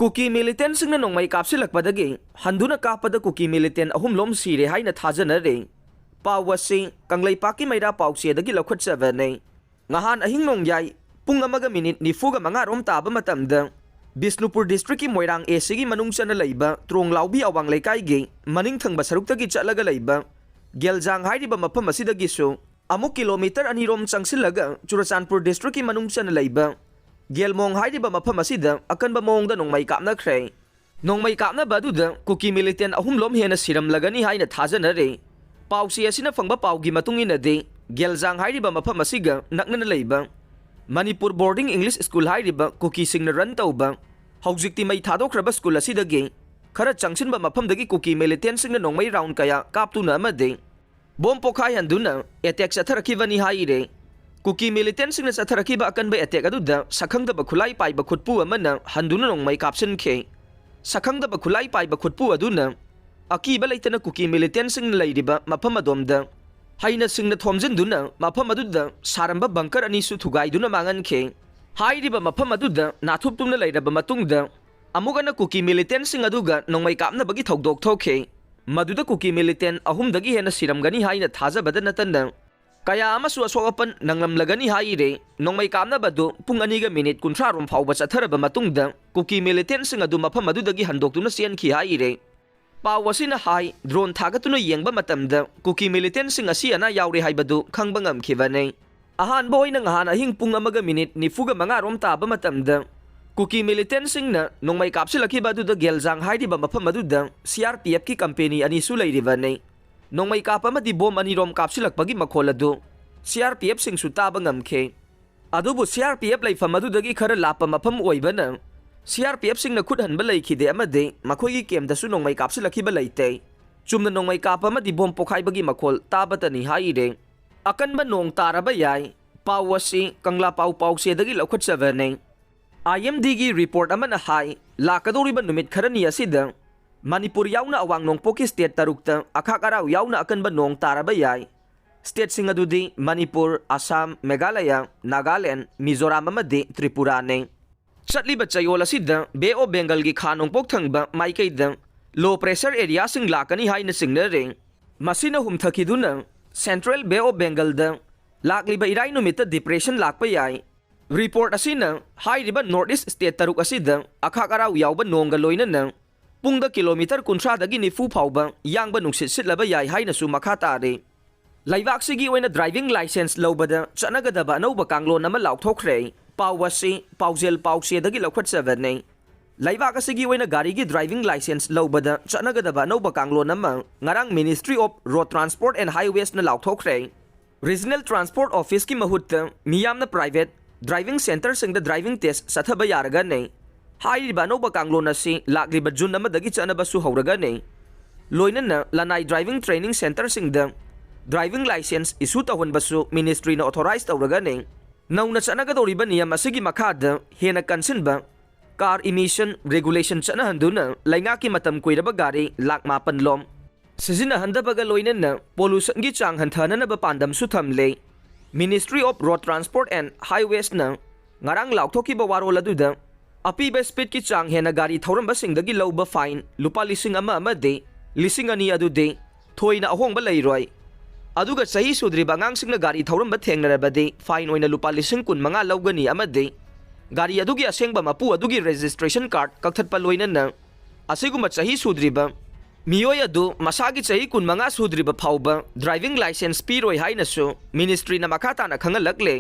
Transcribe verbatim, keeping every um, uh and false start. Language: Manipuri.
ꯀꯨꯀꯤ ꯃꯤꯂꯤꯇꯦꯟꯁꯤꯡꯅ ꯅꯣꯡꯃꯩ ꯀꯥꯞꯁꯤꯜꯂꯛꯄꯗꯒꯤ ꯍꯟꯗꯨꯅ ꯀꯥꯞꯄꯗ ꯀꯨꯀꯤ ꯃꯤꯂꯤꯇꯦꯟ ꯑꯍꯨꯝꯂꯣꯝ ꯁꯤꯔꯦ ꯍꯥꯏꯅ ꯊꯥꯖꯅꯔꯤ꯫ ꯄꯥꯎ ꯑꯁꯤ ꯀꯪꯂꯩꯄꯥꯛꯀꯤ ꯃꯩꯔꯥ ꯄꯥꯎꯆꯦꯗꯒꯤ ꯂꯧꯈꯠꯆꯕꯅꯤ꯫ ꯉꯍꯥꯟ ꯑꯍꯤꯡ ꯅꯣꯡꯌꯥꯏ ꯄꯨꯡ ꯑꯃꯒ ꯃꯤꯅꯤꯠ ꯅꯤꯐꯨꯒ ꯃꯉꯥꯔꯣꯝ ꯇꯥꯕ ꯃꯇꯝꯗ ꯕꯤꯁꯅꯨꯄꯨꯔ ꯗꯤꯁꯇ꯭ꯔꯤꯛꯀꯤ ꯃꯣꯏꯔꯥꯡ ꯑꯦ ꯁꯤꯒꯤ ꯃꯅꯨꯡ ꯆꯟꯅ ꯂꯩꯕ ꯇ꯭ꯔꯣꯡꯂꯥꯎꯕꯤ ꯑꯋꯥꯡ ꯂꯩꯀꯥꯏꯒꯤ ꯃꯅꯤꯡ ꯊꯪꯕ ꯁꯔꯨꯛꯇꯒꯤ ꯆꯠꯂꯒ ꯂꯩꯕ ꯒꯦꯜꯖꯥꯡ ꯍꯥꯏꯔꯤꯕ ꯃꯐꯝ ꯑꯁꯤꯗꯒꯤꯁꯨ ꯑꯃꯨꯛ ꯀꯤꯂꯣꯃꯤꯇꯔ ꯑꯅꯤꯔꯣꯝ ꯆꯪꯁꯤꯜꯂꯒ ꯆꯨꯔꯆꯥꯟꯄꯨꯔ ꯗꯤꯁꯇ꯭ꯔꯤꯛꯀꯤ ꯃꯅꯨꯡ ꯆꯟꯅ ꯂꯩꯕ ꯒꯦꯜꯃꯣꯡ ꯍꯥꯏꯔꯤꯕ ꯃꯐꯝ ꯑꯁꯤꯗ ꯑꯀꯟꯕ ꯃꯑꯣꯡꯗ ꯅꯣꯡꯃꯩ ꯀꯥꯞꯅꯈ꯭ꯔꯦ꯫ ꯅꯣꯡꯃꯩ ꯀꯥꯞꯅꯕ ꯑꯗꯨꯗ ꯀꯨꯀꯤ ꯃꯤꯂꯤꯇꯦꯟ ꯑꯍꯨꯝꯂꯣꯝ ꯍꯦꯟꯅ ꯁꯤꯔꯝꯂꯒꯅꯤ ꯍꯥꯏꯅ ꯊꯥꯖꯅꯔꯤ꯫ ꯄꯥꯎꯆꯦ ꯑꯁꯤꯅ ꯐꯪꯕ ꯄꯥꯎꯒꯤ ꯃꯇꯨꯡ ꯏꯟꯅꯗꯤ, ꯒꯦꯜꯖꯥꯡ ꯍꯥꯏꯔꯤꯕ ꯃꯐꯝ ꯑꯁꯤꯒ ꯅꯛꯅꯅ ꯂꯩꯕ ꯃꯅꯤꯄꯨꯔ ꯕꯣꯔꯗꯤꯡ ꯏꯪꯂꯤꯁ ꯁ꯭ꯀꯨꯜ ꯍꯥꯏꯔꯤꯕ ꯀꯨꯀꯤꯁꯤꯡꯅ ꯔꯟ ꯇꯧꯕ, ꯍꯧꯖꯤꯛꯇꯤ ꯃꯩ ꯊꯥꯗꯣꯛꯈ꯭ꯔꯕ ꯁ꯭ꯀꯨꯜ ꯑꯁꯤꯗꯒꯤ ꯈꯔ ꯆꯪꯁꯤꯟꯕ ꯃꯐꯝꯗꯒꯤ ꯀꯨꯀꯤ ꯃꯤꯂꯤꯇꯦꯟꯁꯤꯡꯅ ꯅꯣꯡꯃꯩ ꯔꯥꯎꯟ ꯀꯌꯥ ꯀꯥꯞꯇꯨꯅ ꯑꯃꯗꯤ ꯕꯣꯝ ꯄꯣꯈꯥꯏꯍꯟꯗꯨꯅ ꯑꯦꯇꯦꯛ ꯆꯠꯊꯔꯛꯈꯤꯕꯅꯤ ꯍꯥꯏꯔꯦ꯫ ꯀꯨꯀꯤ ꯃꯤꯂꯤꯇꯦꯟꯁꯤꯡꯅ ꯆꯠꯊꯔꯛꯈꯤꯕ ꯑꯀꯟꯕ ꯑꯦꯇꯦꯛ ꯑꯗꯨꯗ ꯁꯛꯈꯪꯗꯕ ꯈꯨꯠꯂꯥꯏ ꯄꯥꯏꯕ ꯈꯨꯠꯄꯨ ꯑꯃꯅ ꯍꯟꯗꯨꯅ ꯅꯣꯡꯃꯩ ꯀꯥꯞꯁꯤꯟꯈꯤ꯫ ꯁꯛꯈꯪꯗꯕ ꯈꯨꯠꯂꯥꯏ ꯄꯥꯏꯕ ꯈꯨꯠꯄꯨ ꯑꯗꯨꯅ ꯑꯀꯤꯕ ꯂꯩꯇꯅ ꯀꯨꯀꯤ ꯃꯤꯂꯤꯇꯦꯟꯁꯤꯡꯅ ꯂꯩꯔꯤꯕ ꯃꯐꯝ ꯑꯗꯣꯝꯗ ꯍꯩꯅ ꯁꯤꯡꯅ ꯊꯣꯝꯖꯤꯟꯗꯨꯅ ꯃꯐꯝ ꯑꯗꯨꯗ ꯁꯥꯔꯝꯕ ꯕꯪꯀꯔ ꯑꯅꯤꯁꯨ ꯊꯨꯒꯥꯏꯗꯨꯅ ꯃꯥꯡꯍꯟꯈꯤ꯫ ꯍꯥꯏꯔꯤꯕ ꯃꯐꯝ ꯑꯗꯨꯗ ꯅꯥꯊꯨꯞꯇꯨꯅ ꯂꯩꯔꯕ ꯃꯇꯨꯡꯗ ꯑꯃꯨꯛ ꯍꯟꯅ ꯀꯨꯀꯤ ꯃꯤꯂꯤꯇꯦꯟꯁꯤꯡ ꯑꯗꯨꯒ ꯅꯣꯡꯃꯩ ꯀꯥꯞꯅꯕꯒꯤ ꯊꯧꯗꯣꯛ ꯊꯣꯛꯈꯤ꯫ ꯃꯗꯨꯗ ꯀꯨꯀꯤ ꯃꯤꯂꯤꯇꯦꯟ ꯑꯍꯨꯝꯗꯒꯤ ꯍꯦꯟꯅ ꯁꯤꯔꯝꯒꯅꯤ ꯍꯥꯏꯅ ꯊꯥꯖꯕꯗ ꯅꯠꯇꯅ ꯀꯌꯥ ꯑꯃꯁꯨ ꯑꯁꯣꯛ ꯑꯄꯟ ꯅꯪꯂꯝꯂꯒꯅꯤ ꯍꯥꯏꯔꯦ꯫ ꯅꯣꯡꯃꯩ ꯀꯥꯞꯅꯕ ꯑꯗꯨ ꯄꯨꯡ ꯑꯅꯤꯒ ꯃꯤꯅꯤꯠ ꯀꯨꯟꯊ꯭ꯔꯥ ꯔꯣꯝ ꯐꯥꯎꯕ ꯆꯠꯊꯔꯕ ꯃꯇꯨꯡꯗ ꯀꯨꯀꯤ ꯃꯤꯂꯤꯇꯦꯟꯁꯤꯡ ꯑꯗꯨ ꯃꯐꯝ ꯑꯗꯨꯗꯒꯤ ꯍꯟꯗꯣꯛꯇꯨꯅ ꯆꯦꯟꯈꯤ ꯍꯥꯏꯔꯦ꯫ ꯄꯥꯎ ꯑꯁꯤꯅ ꯍꯥꯏ, ꯗ꯭ꯔꯣꯟ ꯊꯥꯒꯠꯇꯨꯅ ꯌꯦꯡꯕ ꯃꯇꯝꯗ ꯀꯨꯀꯤ ꯃꯤꯂꯤꯇꯦꯟꯁꯤꯡ ꯑꯁꯤ ꯑꯅꯥ ꯌꯥꯎꯔꯦ ꯍꯥꯏꯕꯗꯨ ꯈꯪꯕ ꯉꯝꯈꯤꯕꯅꯤ꯫ ꯑꯍꯥꯟꯕ ꯑꯣꯏꯅ ꯉꯍꯥꯟ ꯑꯍꯤꯡ ꯄꯨꯡ ꯑꯃꯒ ꯃꯤꯅꯤꯠ ꯅꯤꯐꯨꯒ ꯃꯉꯥ ꯔꯣꯝ ꯇꯥꯕ ꯃꯇꯝꯗ ꯀꯨꯀꯤ ꯃꯤꯂꯤꯇꯦꯟꯁꯤꯡꯅ ꯅꯣꯡꯃꯩ ꯀꯥꯞꯁꯤꯜꯂꯛꯈꯤꯕ ꯑꯗꯨꯗ ꯒꯦꯜꯖꯥꯡ ꯍꯥꯏꯔꯤꯕ ꯃꯐꯝ ꯑꯗꯨꯗ ꯁꯤ ꯑꯥꯔ ꯄꯤ ꯑꯦꯐꯀꯤ ꯀꯝꯄꯦꯅꯤ ꯑꯅꯤꯁꯨ ꯂꯩꯔꯤꯕꯅꯤ꯫ ꯅꯣꯡꯃꯩ ꯀꯥꯞꯄ ꯑꯃꯗꯤ ꯕꯣꯝ ꯑꯅꯤꯔꯣꯝ ꯀꯥꯞꯁꯤꯜꯂꯛꯄꯒꯤ ꯃꯈꯣꯜ ꯑꯗꯨ ꯁꯤ ꯑꯥꯔ ꯄꯤ ꯑꯦꯐꯁꯤꯡꯁꯨ ꯇꯥꯕ ꯉꯝꯈꯤ꯫ ꯑꯗꯨꯕꯨ ꯁꯤ ꯑꯥꯔ ꯄꯤ ꯑꯦꯐ ꯂꯩꯐꯝ ꯑꯗꯨꯗꯒꯤ ꯈꯔ ꯂꯥꯞꯄ ꯃꯐꯝ ꯑꯣꯏꯕꯅ ꯁꯤ ꯑꯥꯔ ꯄꯤ ꯑꯦꯐꯁꯤꯡꯅ ꯈꯨꯠ ꯍꯟꯕ ꯂꯩꯈꯤꯗꯦ ꯑꯃꯗꯤ ꯃꯈꯣꯏꯒꯤ ꯀꯦꯝꯗꯁꯨ ꯅꯣꯡꯃꯩ ꯀꯥꯞꯁꯤꯜꯂꯛꯈꯤꯕ ꯂꯩꯇꯦ꯫ ꯆꯨꯝꯅ ꯅꯣꯡꯃꯩ ꯀꯥꯞꯄ ꯑꯃꯗꯤ ꯕꯣꯝ ꯄꯣꯈꯥꯏꯕꯒꯤ ꯃꯈꯣꯜ ꯇꯥꯕꯇꯅꯤ ꯍꯥꯏꯔꯦ꯫ ꯑꯀꯟꯕ ꯅꯣꯡ ꯇꯥꯔꯕ ꯌꯥꯏ꯫ ꯄꯥꯎ ꯑꯁꯤ ꯀꯪꯂꯥ ꯄꯥꯎ ꯄꯥꯎꯆꯦꯗꯒꯤ ꯂꯧꯈꯠꯆꯕꯅꯤ꯫ ꯑꯥꯏ ꯑꯦꯝ ꯗꯤꯒꯤ ꯔꯤꯄꯣꯔꯠ ꯑꯃꯅ ꯍꯥꯏ, ꯂꯥꯛꯀꯗꯧꯔꯤꯕ ꯅꯨꯃꯤꯠ ꯈꯔꯅꯤ ꯑꯁꯤꯗ ꯃꯅꯤꯄꯨꯔ ꯌꯥꯎꯅ ꯑꯋꯥꯡ ꯅꯣꯡꯄꯣꯛꯀꯤ ꯁ꯭ꯇꯦꯠ ꯇꯔꯨꯛꯇ ꯑꯈꯥꯛ ꯑꯔꯥꯎ ꯌꯥꯎꯅ ꯑꯀꯟꯕ ꯅꯣꯡ ꯇꯥꯔꯕ ꯌꯥꯏ꯫ ꯁ꯭ꯇꯦꯠꯁꯤꯡ ꯑꯗꯨꯗꯤ ꯃꯅꯤꯄꯨꯔ, ꯑꯁꯥꯝ, ꯃꯦꯘꯥꯂꯌ, ꯅꯥꯒꯥꯂꯦꯟ, ꯃꯤꯖꯣꯔꯥꯝ ꯑꯃꯗꯤ ꯇ꯭ꯔꯤꯄꯨꯔꯥꯅꯤ꯫ ꯆꯠꯂꯤꯕ ꯆꯌꯣꯜ ꯑꯁꯤꯗ ꯕꯦ ꯑꯣꯐ ꯕꯦꯡꯒꯜꯒꯤ ꯈꯥ ꯅꯣꯡꯄꯣꯛ ꯊꯪꯕ ꯃꯥꯏꯀꯩꯗ ꯂꯣ ꯄ꯭ꯔꯦꯁꯔ ꯑꯦꯔꯤꯌꯥꯁꯤꯡ ꯂꯥꯛꯀꯅꯤ ꯍꯥꯏꯅ ꯆꯤꯡꯅꯔꯦ꯫ ꯃꯁꯤꯅ ꯍꯨꯝꯊꯈꯤꯗꯨꯅ ꯁꯦꯟꯇ꯭ꯔꯦꯜ ꯕꯦ ꯑꯣꯐ ꯕꯦꯡꯒꯜꯗ ꯂꯥꯛꯂꯤꯕ ꯏꯔꯥꯏ ꯅꯨꯃꯤꯠꯇ ꯗꯤꯄ꯭ꯔꯦꯁꯟ ꯂꯥꯛꯄ ꯌꯥꯏ꯫ ꯔꯤꯄꯣꯔꯠ ꯑꯁꯤꯅ ꯍꯥꯏꯔꯤꯕ ꯅꯣꯔꯠ ꯏꯁ ꯁ꯭ꯇꯦꯠ ꯇꯔꯨꯛ ꯑꯁꯤꯗ ꯑꯈꯥꯛ ꯑꯔꯥꯎ ꯌꯥꯎꯕ ꯅꯣꯡꯒ ꯂꯣꯏꯅꯅ ꯄꯨꯡꯗ ꯀꯤꯂꯣꯃꯤꯇꯔ ꯀꯨꯟꯊ꯭ꯔꯥꯗꯒꯤ ꯅꯤꯐꯨ ꯐꯥꯎꯕ ꯌꯥꯡꯕ ꯅꯨꯡꯁꯤꯠ ꯁꯤꯠꯂꯕ ꯌꯥꯏ ꯍꯥꯏꯅꯁꯨ ꯃꯈꯥ ꯇꯥꯔꯤ꯫ ꯂꯩꯕꯥꯛꯁꯤꯒꯤ ꯑꯣꯏꯅ ꯗ꯭ꯔꯥꯏꯚꯤꯡ ꯂꯥꯏꯁꯦꯟꯁ ꯂꯧꯕꯗ ꯆꯠꯅꯒꯗꯕ ꯑꯅꯧꯕ ꯀꯥꯡꯂꯣꯟ ꯑꯃ ꯂꯥꯎꯊꯣꯛꯈ꯭ꯔꯦ꯫ ꯄꯥꯎ ꯑꯁꯤ ꯄꯥꯎꯖꯦꯜ ꯄꯥꯎꯆꯦꯗꯒꯤ ꯂꯧꯈꯠꯆꯕꯅꯤ꯫ ꯂꯩꯕꯥꯛ ꯑꯁꯤꯒꯤ ꯑꯣꯏꯅ ꯒꯥꯔꯤꯒꯤ ꯗ꯭ꯔꯥꯏꯚꯤꯡ ꯂꯥꯏꯁꯦꯟꯁ ꯂꯧꯕꯗ ꯆꯠꯅꯒꯗꯕ ꯑꯅꯧꯕ ꯀꯥꯡꯂꯣꯟ ꯑꯃ ꯉꯔꯥꯡ Ministry of Road Transport and Highwaysꯅ ꯂꯥꯎꯊꯣꯛꯈ꯭ꯔꯦ꯫ Regional Transport Officeꯀꯤ ꯃꯍꯨꯠꯇ ꯃꯤꯌꯥꯝꯅ private driving centreꯁꯤꯡꯗ driving test ꯆꯠꯊꯕ ꯌꯥꯔꯒꯅꯤ꯫ ꯍꯥꯏꯔꯤꯕ ꯑꯅꯧꯕ ꯀꯥꯡꯂꯣꯟ ꯑꯁꯤ ꯂꯥꯛꯂꯤꯕ ꯖꯨꯟ ꯑꯃꯗꯒꯤ ꯆꯠꯅꯕꯁꯨ ꯍꯧꯔꯒꯅꯤ꯫ ꯂꯣꯏꯅꯅ ꯂꯅꯥꯏ driving training centreꯁꯤꯡꯗ driving licence issue ꯇꯧꯍꯟꯕꯁꯨ ministryꯅ authorize ꯇꯧꯔꯒꯅꯤ꯫ ꯅꯧꯅ ꯆꯠꯅꯒꯗꯧꯔꯤꯕ ꯅꯤꯌꯝ ꯑꯁꯤꯒꯤ ꯃꯈꯥꯗ ꯍꯦꯟꯅ ꯀꯟꯁꯤꯟꯕ car emission regulation ꯆꯠꯅꯍꯟꯗꯨꯅ ꯂꯩꯉꯥꯛꯀꯤ ꯃꯇꯝ ꯀꯨꯏꯔꯕ ꯒꯥꯔꯤ ꯂꯥꯛ ꯃꯥꯄꯟ ꯂꯣꯝ ꯁꯤꯖꯤꯟꯅꯍꯟꯗꯕꯒ ꯂꯣꯏꯅꯅ pollutionꯒꯤ ꯆꯥꯡ ꯍꯟꯊꯍꯟꯅꯕ ꯄꯥꯟꯗꯝꯁꯨ ꯊꯝꯂꯦ꯫ Ministry of Road Transport and Highwaysꯅ ꯉꯔꯥꯡ ꯂꯥꯎꯊꯣꯛꯈꯤꯕ ꯋꯥꯔꯣꯜ ꯑꯗꯨꯗ ꯑꯄꯤꯕ speedꯀꯤ ꯆꯥꯡ ꯍꯦꯟꯅ ꯒꯥꯔꯤ ꯊꯧꯔꯝꯕꯁꯤꯡꯗꯒꯤ ꯂꯧꯕ fine ꯂꯨꯄꯥ ꯂꯤꯁꯤꯡ ꯑꯃ ꯑꯃꯗꯤ ꯂꯤꯁꯤꯡ ꯑꯅꯤ ꯑꯗꯨꯗꯤ ꯊꯣꯏꯅ ꯑꯍꯣꯡꯕ ꯂꯩꯔꯣꯏ꯫ ꯑꯗꯨꯒ ꯆꯍꯤ ꯁꯨꯗ꯭ꯔꯤꯕ ꯑꯉꯥꯡꯁꯤꯡꯅ ꯒꯥꯔꯤ ꯊꯧꯔꯝꯕ ꯊꯦꯡꯅꯔꯕꯗꯤ fine ꯑꯣꯏꯅ ꯂꯨꯄꯥ ꯂꯤꯁꯤꯡ ꯀꯨꯟ ꯃꯉꯥ ꯂꯧꯒꯅꯤ ꯑꯃꯗꯤ ꯒꯥꯔꯤ ꯑꯗꯨꯒꯤ ꯑꯁꯦꯡꯕ ꯃꯄꯨ ꯑꯗꯨꯒꯤ registration card ꯀꯛꯊꯠꯄ ꯂꯣꯏꯅꯅ ꯑꯁꯤꯒꯨꯝꯕ ꯆꯍꯤ ꯁꯨꯗ꯭ꯔꯤꯕ ꯃꯤꯑꯣꯏ ꯑꯗꯨ ꯃꯁꯥꯒꯤ ꯆꯍꯤ ꯀꯨꯟ ꯃꯉꯥ ꯁꯨꯗ꯭ꯔꯤꯕ ꯐꯥꯎꯕ driving licence ꯄꯤꯔꯣꯏ ꯍꯥꯏꯅꯁꯨ ministryꯅ ꯃꯈꯥ ꯇꯥꯅ ꯈꯪꯍꯜꯂꯛꯂꯦ꯫